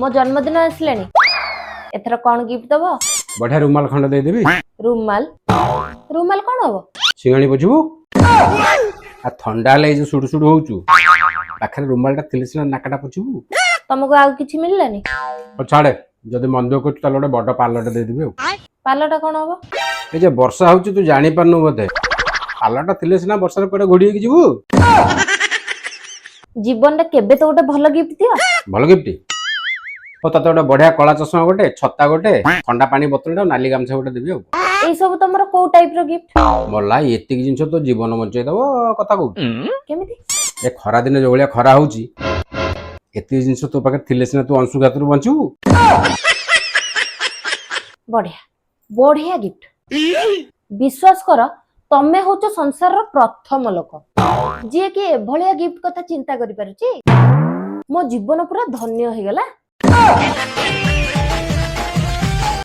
ମୋ ଜନ୍ମଦିନ ଆସିଲାଣି, ଏଥର କଣ ଗିଫ୍ଟ ଦବ? ବଢିଆ ରୁମାଲ ଖଣ୍ଡ ଦେଇଦେବି। ରୁମାଲ? ରୁମାଲ କଣ ହବ? ସିଙ୍ଗାଣି ପୋଛିବୁ। ଆଉ ଥଣ୍ଡା ହେଲେ ଏଇ ଯୋଉ ସୁଡୁ ସୁଡୁ ହଉଛୁ, ପାଖରେ ରୁମାଲଟା ଥିଲେ ସିନା ନାକଟା ପୋଛିବୁ। ତମକୁ ଆଉ କିଛି ମିଳିଲାନି? ହଉ ଛାଡେ, ଯଦି ମନ ଦୁଃଖ କରୁଛୁ, ତାହେଲେ ଗୋଟେ ବଡ ପାଲଟା ଦେଇଦେବି ଆଉ। ପାଲଟା କଣ ହବ? ଏ ଯେ ବର୍ଷା ହଉଛି, ତୁ ଜାଣିପାରୁନୁ ବୋଧେ। ପାଲଟା ଥିଲେ ସିନା ବର୍ଷାରେ କୁଆଡେ ଘୋଡି ହେଇକି ଯିବୁ। ଜୀବନରେ କେବେ ତ ଗୋଟେ ଭଲ ଗିଫ୍ଟ ଦିଅ। ଭଲ ଗିଫ୍ଟ? ହଉ, ତତେ ଗୋଟେ ବଢିଆ କଳା ଚଷମା ଗୋଟେ, ଛତା ଗୋଟେ, ଥଣ୍ଡା ପାଣି ବୋତଲଟା ଆଉ ନାଲି ଗାମୁଛା ଗୋଟେ ଦେବି ଆଉ। ଏଇ ସବୁ ତମର କୋଉ ଟାଇପ ର ଗିଫ୍ଟ? ମଲା, ଏତିକି ଜିନିଷ ତୋ ଜୀବନ ବଞ୍ଚେଇ ଦବ କଥା କହୁଛୁ। କେମିତି? ଏ ଖରା ଦିନେ ଯୋଉ ଭଳିଆ ଖରା ହଉଛି, ଏତିକି ଜିନିଷ ତୋ ପାଖରେ ଥିଲେ ସିନା ତୁ ଅଂଶୁଘାତରୁ ବଞ୍ଚିବୁ। ବଢିଆ ବଢିଆ ଗିଫ୍ଟ। ବିଶ୍ୱାସ କର, ତମେ ହଉଛ ସଂସାରର ପ୍ରଥମ ଲୋକ ଯିଏ କି ଏଭଳିଆ ଗିଫ୍ଟ କଥା ଚିନ୍ତା କରିପାରୁଛି। ମୋ ଜୀବନ ପୁରା ଧନ୍ୟ ହେଇଗଲା।